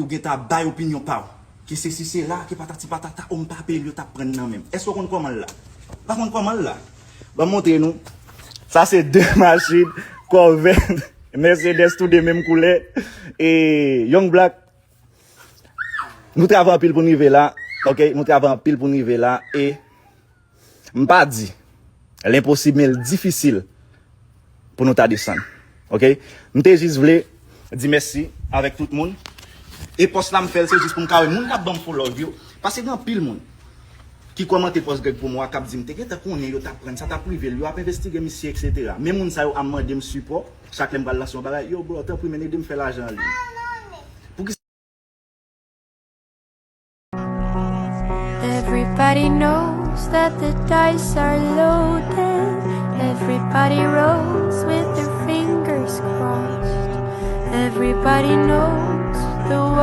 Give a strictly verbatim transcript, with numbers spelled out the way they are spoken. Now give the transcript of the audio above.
Ou gentan ap bay opinyon pa w. Ke sesi sela, ke patati patata, o m pa peye l, yo t ap pran nan men m. Èske w konn kòman l la? Pa konn kòman l la? Ban m montre nou. Sa se de machin, Corvette, Mercedes, tou de menm koulè. E Young Black, nou travay anpil pou n rive la. Ok, nou travay anpil pou n rive la. E M pa di l enposib, men l difisil pou nou ta desann. Ok? M te jis vle di mèsi avèk tout moun. E pòs la m fè l, se jis pou m ka wè moun k ap ban m fo love yo. Paske gen anpil moun ki kòmante pòs Greg Promo a, k ap di m te gentan konnen yo t ap pran l, sa t ap rive l, yo ap envestige misye, etsetera. Men moun sa yo ap mande m sipò chak lè m pral lanse yon bagay. Yo, bro, tanpri, men ede m fè lajan an liy. Pouki Everybody knows that the dice are loaded. Everybody rolls with their fingers crossed. Everybody knows the war